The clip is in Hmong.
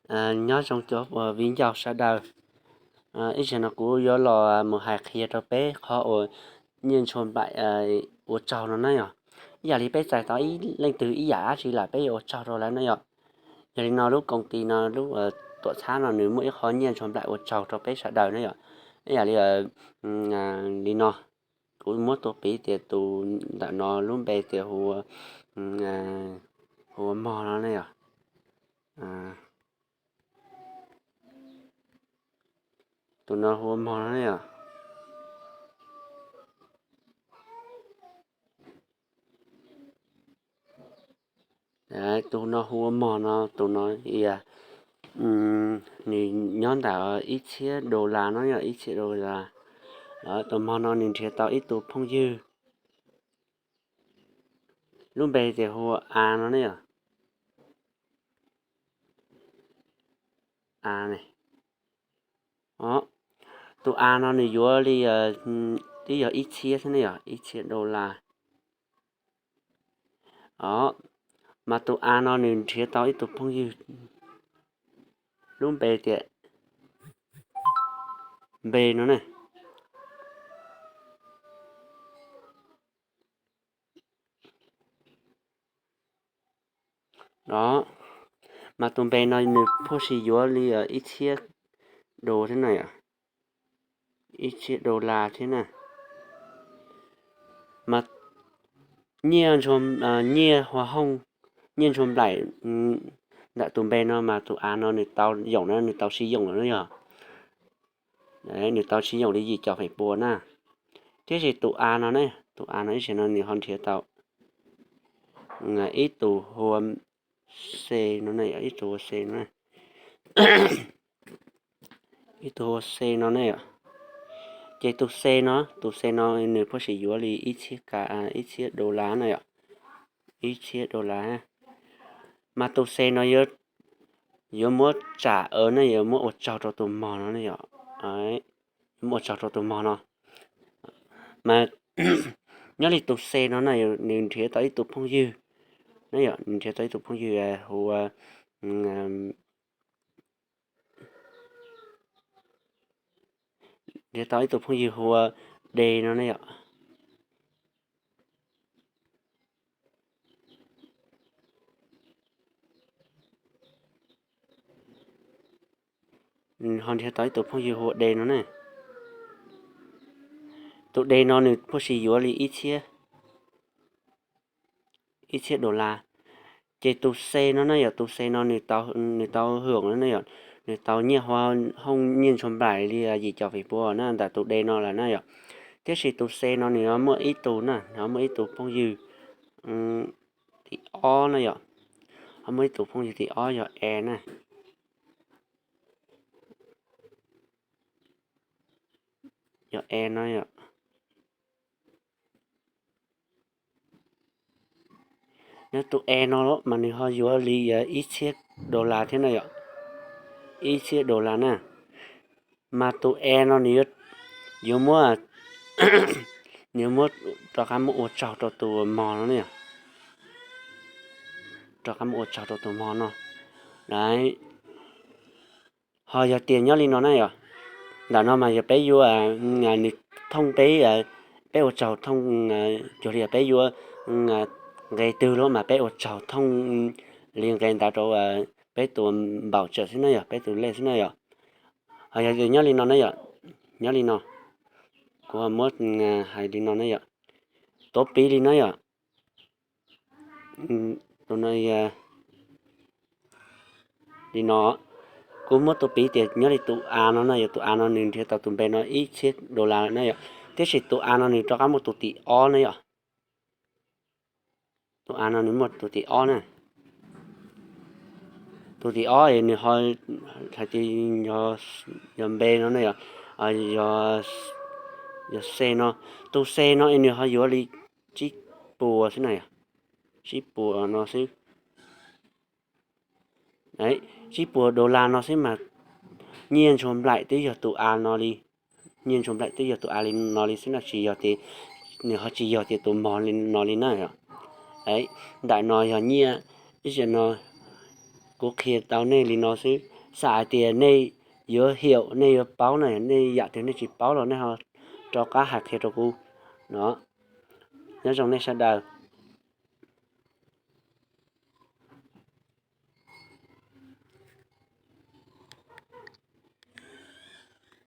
Nyob zoo cov viv ncaus sawv daws. Ib zaug no kuv yuav los mus hais qhia rau peb qhov uas nyiaj ntshua nplaim ua tsaug no na yom. Ib yam li peb txais tau ib leej twg ib yam dab tsi lawm peb yuav ua tsaug rau lawv na yom. Yog li no lub koom tis no lub tuam txhab no nws muaj ib qho nyiaj ntshua nplaim ua tsaug rau peb sawv daws na yom. Ib yam li li no, kuv muab tua piv tias tus ntawm no lub npe tias hu ua, hu ua Mog no ne yom. Tus no hu ua Mog no ne yom. Tus no hu ua Mog no, tus no nws nyob ntawm ib txhiab dollar no yom, ib txhiab dollar. Tus Mog no nws nrhiav tau ib tug phooj ywg, lub npe tias hu ua A no ne yom. A ne. Tus A no nws yuav li twb yog ib txhiab xwb ne yom, ib txhiab dollar. Os, mas tus A no nws nrhiav tau ib tug phooj ywg lub npe tias Npe no ne. Os, mas tus Npe no nws phoj si yuav li ib txhiab dollar thiab na yom, ib txhiab dollar thiab na. Mas nyiaj, nyiaj hua hooj, nyiaj ntshua nplaim ntawm tus Npe no mas tus A no nws tau yoom na, nws tau siv yoom lawm na yom. Nws tau siv yoom li yim caum feem pua na. Tiam sis tus A no ne, tus A no ib zaug no nws ho nrhiav tau ib tug hu ua C no ne, ib tug hu ua C no, ib tug hu ua C no ne yom. Ces tus C no, tus C no nws phoj si yuav li ib txhiab ka, ib txhiab dollar na yom, ib txhiab dollar. Mas tus C no yuav muab tsam na, yuav muab ua tsaug rau tus Mog no ne yom, muab ua tsaug rau tus Mog no. Mas nyob li tus C no na, nws nrhiav tau ib tug phooj ywg na yom, nws nrhiav tau ib tug phooj ywg hu ua, nrhiav tau ib tug phooj ywg hu ua D no ne yom. Ho nrhiav tau ib tug phooj ywg hu ua D no ne. Tus D no nws phoj si yuav li ib txhiab, ib txhiab dollar. Ces tus C no na yom, tus C no nws tau hwm na yom, nws tau nyiaj hua hooj nyiaj ntshua nplaim li yim caum feem pua na ntawm tus D no lawm na yom. Tiam sis tus C no nws ho muaj ib tug na, ho muaj ib tug phooj ywg tim ob na yom, ho muaj ib tug phooj ywg tim ob yog E na, yog E no yom. Nyob tus E no mas nws ho yuav li ib txhiab dollar thiab na yom, ib txhiab dollar na. Mas tus E no nws yuav muab, nws yuav muab rov qab muab ua tsaug rau tus Mog no ne, rov qab muab ua tsaug rau tus Mog no. Ho yog tias nyob li no na yom, ntawm no mas yog peb yuav, nws thooj peb, peb ua tsaug thooj, cuag li peb yuav nqe twg los mas peb ua tsaug thooj li nqe ntawd rau peb tus npaum tsawm xwb na yom, peb tus lej xwb na yom. Ho yog tias nyob li no na yom, nyob li no, kuv muab hais li no na yom, tuav piv li no yom, tus no li no, kuv muab tus piv tias nyob li tus A no na yom, tus A no nws nrhiav tau tus Npe no ib txhiab dollar na yom, tiam sis tus A no nws rov qab muaj tus tim ob na yom. Tus A no nws muaj tus tim ob na. Tus tim ob es nws ho hais tias yog Npe no na yom, yog C no. Tus C no es nws ho yuav li tsib puas xwb na yom, tsib puas no xwb. Tsib puas dollar no xwb mas nyiaj ntshua nplaim twb yog tus A no li, nyiaj ntshua nplaim twb yog tus A li no li xwb na, tsis yog tias, nws ho tsis yog tias tus Mog li no li na yom. Ntawm no yog nyiaj, ib zaug no kuv qhia tau nej li no xwb. Xav hais tias nej yuav hiaum, nej yuav paub no, nej yam twg nej tsis paub los nej ho rov qab hais qhia rau kuv no. Nyob zoo nej sawv daws.